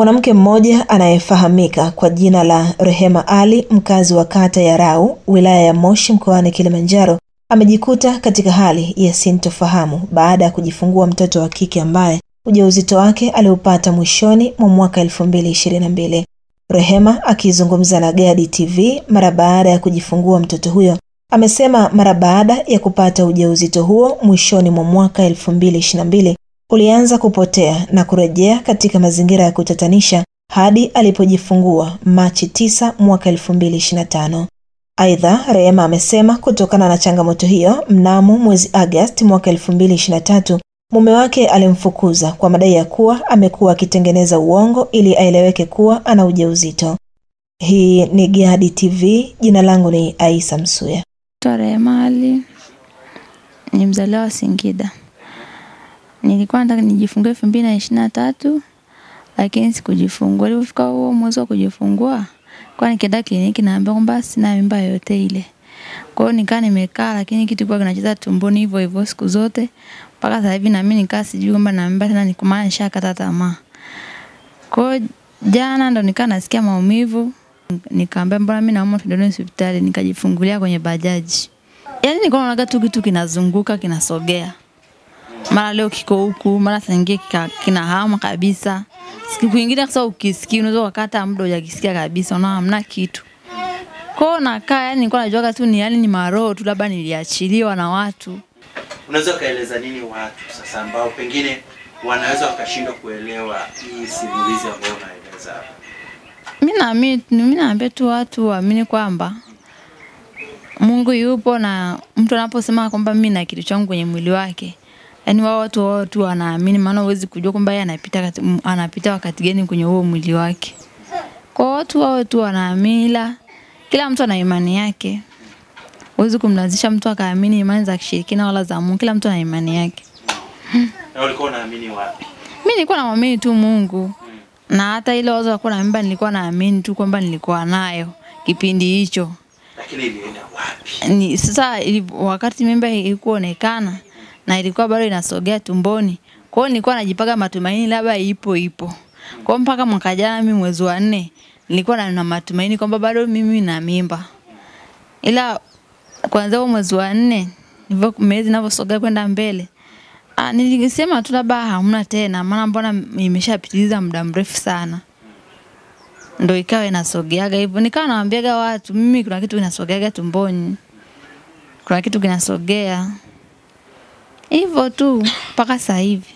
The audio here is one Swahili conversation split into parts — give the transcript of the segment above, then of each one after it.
Mwanamke mmoja anayefahamika kwa jina la Rehema Ali, mkazi wa kata ya Rau, wilaya ya Moshi mkoani Kilimanjaro, amejikuta katika hali ya sintofahamu baada ya kujifungua mtoto wa kike ambaye ujauzito wake aliupata mwishoni mwa mwaka 2022. Rehema akizungumza na Gadi TV mara baada ya kujifungua mtoto huyo, amesema mara baada ya kupata ujauzito huo mwishoni mwa mwaka 2022 ulianza kupotea na kurejea katika mazingira ya kutatanisha hadi alipojifungua Machi 9 mwaka 2025. Aidha, Rehema amesema kutokana na changamoto hiyo, mnamo mwezi Agosti mwaka 2023 mume wake alimfukuza kwa madai ya kuwa amekuwa akitengeneza uongo ili aeleweke kuwa ana ujauzito. Hii ni Gadi TV, jina langu ni Aisa Msuya. Rehema Ali ni mzaliwa wa Singida. Nilikuwa nataka nijifungue 2023 lakini sikujifungua. Nilipofika huo mwezi wa kujifungua, kwa nikienda kliniki naambiwa kwamba sina mimba yoyote ile. Kwa hiyo nikaa nimekaa, lakini kitu kwa kinacheza tumboni hivyo hivyo siku zote mpaka sasa hivi, na mimi nikaa sijui kwamba na mimba tena, nikumana nishakata tamaa. Kwa hiyo jana ndo nikaa nasikia maumivu, nikaambia mbona mimi naumwa, tuende hospitali. Nikajifungulia kwenye bajaji. Yaani nilikuwa naona tu kitu kinazunguka kinasogea. Mara leo kiko huku, mara saa nyingine kinahama kabisa. Siku nyingine sasa ukisikia unaweza ukakata muda hujakisikia kabisa, unaona hamna kitu. Kwa hiyo nakaa, yani nilikuwa najua tu ni yani ni maroho tu, labda niliachiliwa na watu. Unaweza kaeleza nini watu sasa ambao pengine wanaweza wakashindwa kuelewa hii simulizi ambayo unaeleza hapa? Mimi naambia tu watu waamini kwamba Mungu yupo, na mtu anaposema kwamba mimi na kitu changu kwenye mwili wake, yaani wao watu wanaamini, maana huwezi kujua kwamba yeye anapita wakati gani kwenye huo mwili wake. Kwa watu wao tu wanaamini, ila kila mtu ana imani yake. Huwezi kumlazimisha mtu akaamini imani za kishirikina wala za Mungu, kila mtu ana imani yake. Na ulikuwa unaamini wapi? Mimi nilikuwa naamini tu Mungu. Na hata ile wazo la kuwa na mimba nilikuwa naamini tu kwamba nilikuwa nayo kipindi hicho. Lakini ilienda wapi? Ni sasa wakati mimba ilikuonekana na ilikuwa bado inasogea tumboni. Kwa hiyo nilikuwa najipaga matumaini labda ipo. Kwa mpaka mwaka jana mimi mwezi wa 4 nilikuwa na matumaini kwamba bado mimi na mimba. Ila kwanza mwezi wa 4 nilivyo miezi inavyosogea kwenda mbele, nilisema tu labda hamna tena, maana mbona imeshapitiliza muda mrefu sana. Ndio ikawa inasogeaga hivyo. Nikawa nawaambiaga watu mimi kuna kitu kinasogeaga tumboni. Kuna kitu kinasogea. Hivyo tu mpaka sasa hivi.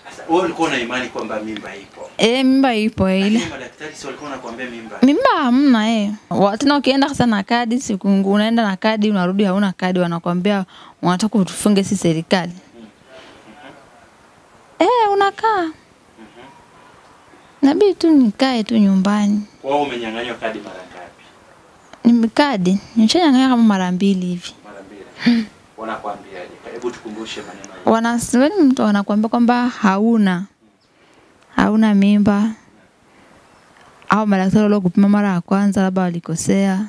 Sasa wewe ulikuwa na imani kwamba mimba ipo? Mimba ipo ile. Madaktari si walikuwa wanakuambia mimba? Mimba hamna. Tena ukienda sasa na kadi, siku unaenda na kadi unarudi hauna kadi, wanakuambia wanataka utufunge sisi serikali. Unakaa. Nabidi tu nikae tu nyumbani. Wewe umenyang'anywa kadi mara ngapi? Nimekadi, nimeshanyang'anywa kama mara 2 hivi. Mara 2. Wanakuambiaje? Hebu tukumbushe maneno hayo. Mtu anakuambia kwamba hauna mimba. Au madaktari waliokupima mara ya kwanza labda walikosea.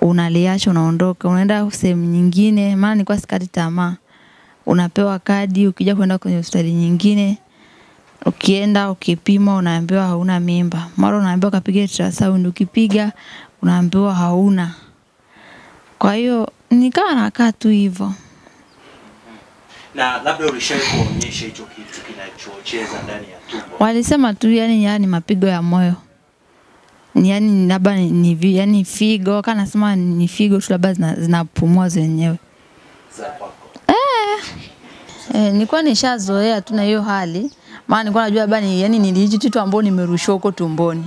Unaliacha unaondoka, unaenda sehemu nyingine, maana nilikuwa sikati tamaa. Unapewa kadi, ukija kwenda kwenye hospitali nyingine, ukienda ukipima unaambiwa hauna mimba. Mara unaambiwa kapiga ultrasound, ukipiga unaambiwa hauna. Kwa hiyo nikawa nakaa tu hivyo. Na labda ulishawahi kuonyesha hicho kitu kinachocheza ndani ya tumbo? Walisema tu yani mapigo ya moyo. Yaani labda ni yani figo, kana nasema ni figo tu labda zinapumua zenyewe. Za kwako. Nilikuwa nishazoea tu na hiyo hali, maana nilikuwa najua labda ni yani nilihichi kitu ambao nimerushwa huko tumboni.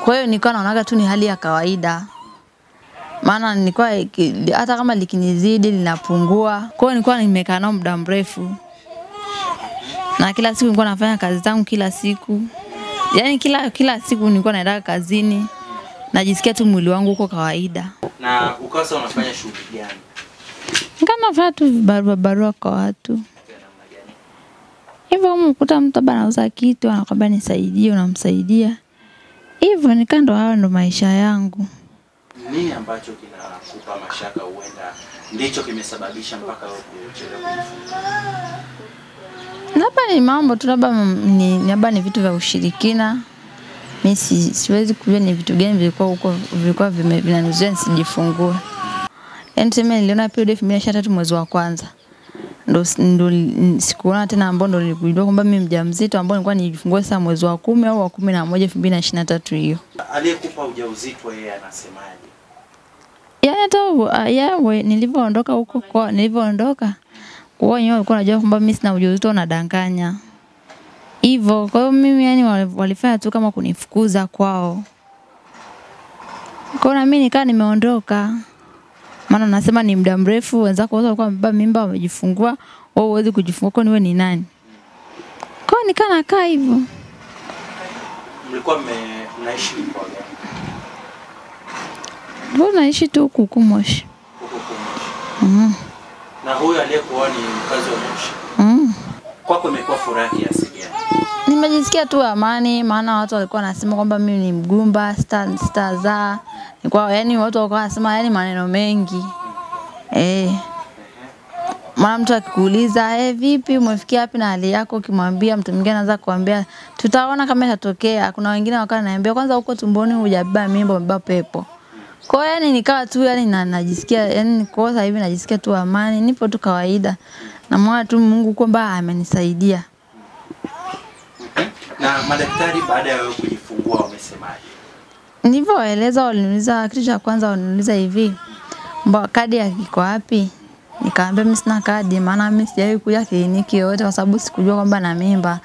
Kwa hiyo nilikuwa naonaga tu ni hali ya kawaida. Maana nilikuwa hata kama likinizidi linapungua. Kwa hiyo nilikuwa nimekaa nao muda mrefu. Na kila siku nilikuwa nafanya kazi zangu kila siku. Yaani kila siku nilikuwa naenda kazini. Najisikia tu mwili wangu uko kawaida. Na ukawa unafanya shughuli gani? Nikawa nafanya tu barua kwa watu. Hivyo mkuta mtu anauza kitu anakuambia nisaidie, unamsaidia. Hivyo nikando hao ndo maisha yangu. Nini ambacho kinakupa mashaka huenda ndicho kimesababisha mpaka wewe kuchelewa kujifungua? Labda ni mambo tu, labda ni vitu vya ushirikina. Mimi siwezi kujua ni vitu gani vilikuwa huko vilikuwa vinanizuia nisijifungue. Yaani tuseme niliona period 2023 mwezi wa kwanza. Ndo sikuona tena, ambao ndo niligundua kwamba mimi mjamzito, ambao nilikuwa nijifungue sasa mwezi wa 10 au wa 11 2023 hiyo. Aliyekupa ujauzito yeye anasemaje? Yaani hata yawe nilivyoondoka huko kwa nilivyoondoka kwa wenyewe walikuwa wanajua kwamba mimi sina ujauzito, nadanganya. Hivyo kwa hiyo mimi yani walifanya tu kama kunifukuza kwao. Kwa na mimi nikaa nimeondoka. Maana nasema ni muda mrefu wenzako wote walikuwa wamebeba mimba wamejifungua, wewe huwezi kujifungua, kwani wewe ni nani? Kwa hiyo nikaa nakaa hivyo. Mlikuwa mnaishi kwa gani? Ndio naishi tu huku Moshi. Huku Moshi. Na huyo aliyekuwa ni mkazi wa Moshi. Kwako imekuwa furaha kiasi gani? Nimejisikia tu amani, maana watu walikuwa wanasema kwamba mimi ni mgumba, sitazaa. Kwa yani watu walikuwa wanasema yani maneno mengi. Maana mtu akikuuliza, vipi umefikia wapi na hali yako, ukimwambia mtu mwingine anaanza kuambia tutaona kama itatokea. Kuna wengine wakawa wananiambia kwanza huko tumboni hujabeba mimba, umebeba pepo. Kwa hiyo yani nikawa tu yani najisikia yani kwa sasa hivi najisikia tu amani, nipo tu kawaida. Namuomba tu Mungu kwamba amenisaidia. Na madaktari baada ya wewe kujifungua wamesemaje? Nilivyoeleza waliniuliza kitu cha kwanza, waliniuliza hivi, mbona kadi yako iko wapi? Nikamwambia mimi sina kadi, maana mimi sijawahi kuja kliniki yoyote kwa sababu sikujua kwamba na mimba.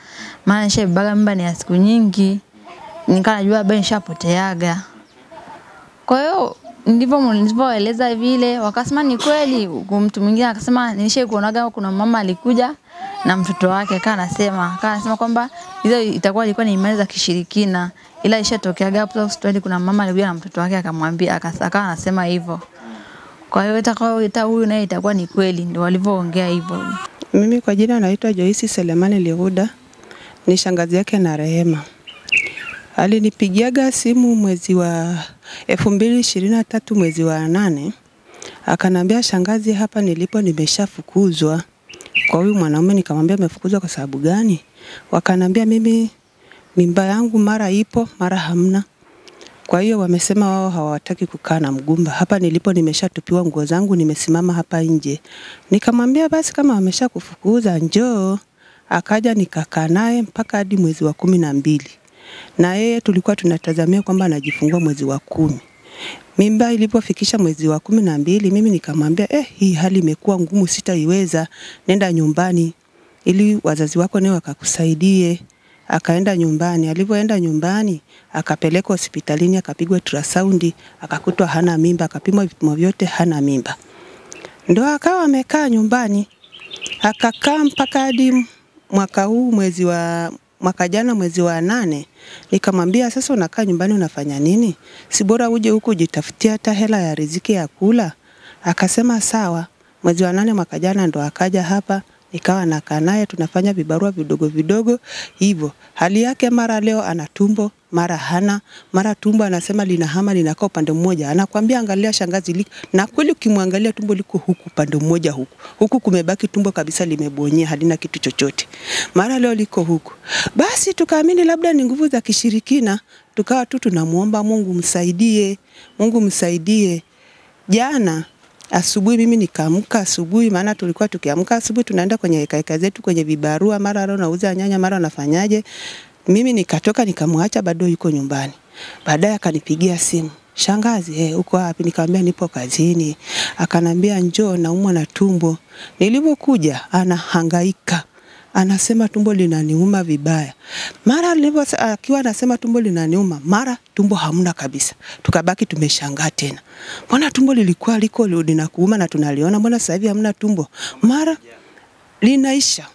Maana nishaibeba mimba ni ya siku nyingi. Nikawa najua labda nishapoteaga. Kwa hiyo nilivyoeleza vile wakasema ni kweli. Mtu mwingine akasema nilishaikuonaga kuna mama alikuja na mtoto wake, akawa anasema kwamba hizo itakuwa ilikuwa ni imani za kishirikina, ila ishatokeaga hapo hospitali kuna mama alikuja na mtoto wake akamwambia, akawa anasema hivyo. Kwa hiyo itakuwa huyu naye itakuwa ni kweli, ndio walivyoongea hivyo. Mimi kwa jina naitwa Joyce Selemani Lihuda, ni shangazi yake na Rehema. Alinipigiaga simu mwezi wa 2023 mwezi wa 8, akanambia shangazi, hapa nilipo nimeshafukuzwa kwa huyu mwanaume. Nikamwambia amefukuzwa kwa sababu gani? Wakanambia mimi mimba yangu mara ipo mara hamna. Kwa hiyo wamesema wao hawataki kukaa na mgumba. Hapa nilipo nimeshatupiwa nguo zangu, nimesimama hapa nje. Nikamwambia basi kama wameshakufukuza njoo. Akaja nikakaa naye mpaka hadi mwezi wa 12. Na yeye tulikuwa tunatazamia kwamba anajifungua mwezi wa 10. Mimba ilipofikisha mwezi wa 12, mimi nikamwambia hii hali imekuwa ngumu, sitaiweza, nenda nyumbani ili wazazi wako nao wakakusaidie. Akaenda nyumbani. Alipoenda nyumbani akapelekwa hospitalini, akapigwa ultrasound, akakutwa hana mimba, akapimwa vipimo vyote hana mimba. Ndio akawa amekaa nyumbani. Akakaa mpaka hadi mwaka huu mwezi wa mwaka jana mwezi wa 8. Nikamwambia sasa unakaa nyumbani unafanya nini? Si bora uje huku ujitafutie hata hela ya riziki ya kula. Akasema sawa. Mwezi wa 8 mwaka jana ndo akaja hapa. Nikawa nakaa naye tunafanya vibarua vidogo vidogo hivyo. Hali yake mara leo ana tumbo, mara hana, mara tumbo anasema linahama linakaa upande mmoja. Anakuambia angalia shangazi liko. Na kweli ukimwangalia tumbo liko huku upande mmoja huku. Huku kumebaki tumbo kabisa limebonyea, halina kitu chochote. Mara leo liko huku. Basi tukaamini labda ni nguvu za kishirikina, tukawa tu tunamuomba Mungu msaidie, Mungu msaidie. Jana asubuhi mimi nikaamka asubuhi, maana tulikuwa tukiamka asubuhi tunaenda kwenye heka zetu kwenye vibarua, mara leo nauza nyanya, mara nafanyaje. Mimi nikatoka nikamwacha bado yuko nyumbani. Baadaye akanipigia simu, shangazi, uko wapi? Nikamwambia nipo kazini. Akanambia njoo, naumwa na tumbo. Nilipokuja anahangaika, anasema tumbo linaniuma vibaya. Mara nilipo akiwa anasema tumbo linaniuma, mara tumbo hamna kabisa. Tukabaki tumeshangaa tena. Mbona tumbo lilikuwa liko linakuuma na tunaliona, mbona sasa hivi hamna tumbo? Mara linaisha.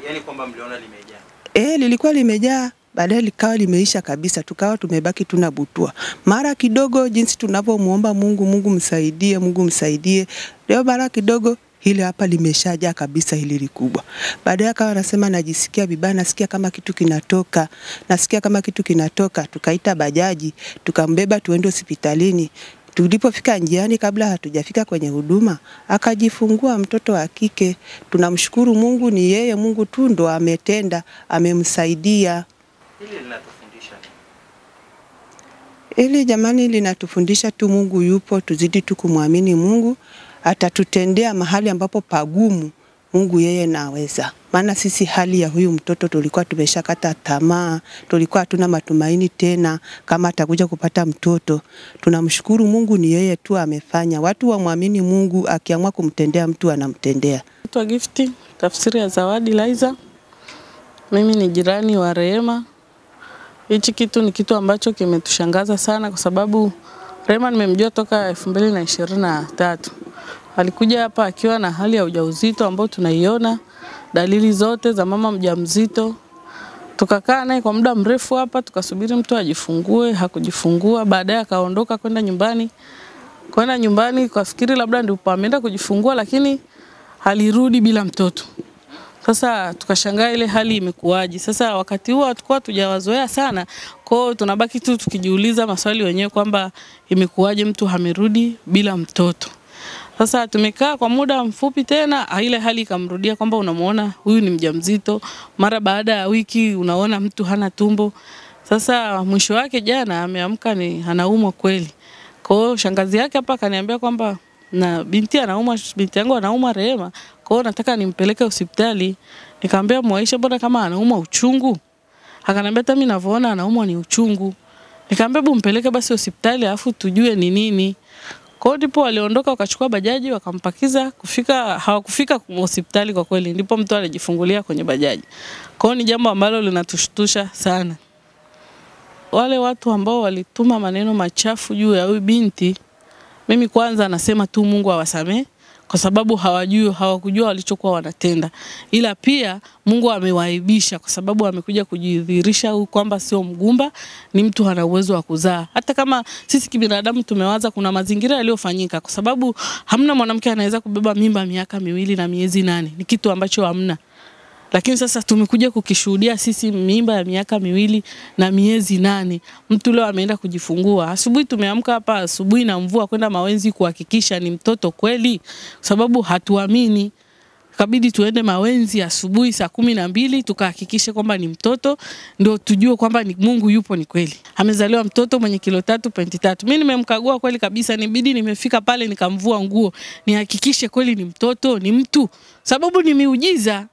Yaani kwamba mliona limejaa. Lilikuwa limejaa, baadaye likawa limeisha kabisa, tukawa tumebaki tunabutua. Mara kidogo jinsi tunavyomuomba Mungu, Mungu msaidie, Mungu msaidie. Leo mara kidogo hili hapa limeshajaa kabisa, hili likubwa. Baadaye akawa anasema najisikia vibaya, nasikia kama kitu kinatoka, nasikia kama kitu kinatoka. Tukaita bajaji, tukambeba tuende hospitalini. Tulipofika njiani, kabla hatujafika kwenye huduma, akajifungua mtoto wa kike. Tunamshukuru Mungu, ni yeye Mungu tu ndo ametenda, amemsaidia. Hili linatufundisha nini? Ili jamani, linatufundisha tu Mungu yupo, tuzidi tu kumwamini Mungu, atatutendea mahali ambapo pagumu. Mungu yeye naweza. Maana sisi hali ya huyu mtoto tulikuwa tumeshakata tamaa, tulikuwa hatuna matumaini tena kama atakuja kupata mtoto. Tunamshukuru Mungu, ni yeye tu amefanya. Watu wamwamini Mungu, akiamua kumtendea mtu anamtendea. Naitwa Gifti, tafsiri ya Zawadi Laiza. Mimi ni jirani wa Rehema. Hichi kitu ni kitu ambacho kimetushangaza sana kwa sababu Rehema nimemjua toka 2023. Alikuja hapa akiwa na hali ya ujauzito ambao tunaiona, dalili zote za mama mjamzito. Tukakaa naye kwa muda mrefu hapa, tukasubiri mtu ajifungue, hakujifungua. Baadaye akaondoka kwenda nyumbani. Kwenda nyumbani kafikiri labda ndipo ameenda kujifungua, lakini alirudi bila mtoto. Sasa tukashangaa ile hali imekuwaje. Sasa wakati huo hatukuwa tujawazoea sana. Kwa hiyo tunabaki tu tukijiuliza maswali wenyewe kwamba imekuwaje mtu amerudi bila mtoto. Sasa tumekaa kwa muda mfupi tena, ile hali ikamrudia kwamba unamuona huyu ni mjamzito, mara baada ya wiki unaona mtu hana tumbo. Sasa mwisho wake jana ameamka ni anaumwa kweli. Kwa hiyo shangazi yake hapa akaniambia kwamba na binti anaumwa, binti yangu anaumwa Rehema, kwa hiyo nataka nimpeleke hospitali. Nikamwambia Mwaisha, mbona kama anaumwa uchungu? Akaniambia hata mimi ninavyoona anaumwa ni uchungu. Nikamwambia hebu mpeleke basi hospitali alafu tujue ni nini. Kwa hiyo ndipo waliondoka wakachukua bajaji wakampakiza, kufika hawakufika hospitali kwa kweli, ndipo mtu alijifungulia kwenye bajaji. Kwa hiyo ni jambo ambalo linatushtusha sana. Wale watu ambao walituma maneno machafu juu ya huyu binti, mimi kwanza nasema tu Mungu awasamee, kwa sababu hawajui, hawakujua walichokuwa wanatenda. Ila pia Mungu amewaibisha kwa sababu amekuja kujidhihirisha kwamba sio mgumba, ni mtu ana uwezo wa kuzaa. Hata kama sisi kibinadamu tumewaza kuna mazingira yaliyofanyika, kwa sababu hamna mwanamke anaweza kubeba mimba miaka 2 na miezi 8, ni kitu ambacho hamna. Lakini sasa tumekuja kukishuhudia sisi mimba ya miaka 2 na miezi 8. Mtu leo ameenda kujifungua. Asubuhi tumeamka hapa asubuhi na mvua kwenda Mawenzi kuhakikisha ni mtoto kweli, sababu hatuamini. Kabidi tuende Mawenzi asubuhi saa 12 tukahakikishe kwamba ni mtoto, ndio tujue kwamba ni Mungu yupo ni kweli. Amezaliwa mtoto mwenye kilo 3.3. Mimi nimemkagua kweli kabisa, nibidi nimefika pale nikamvua nguo nihakikishe kweli ni mtoto, ni mtu, sababu ni miujiza.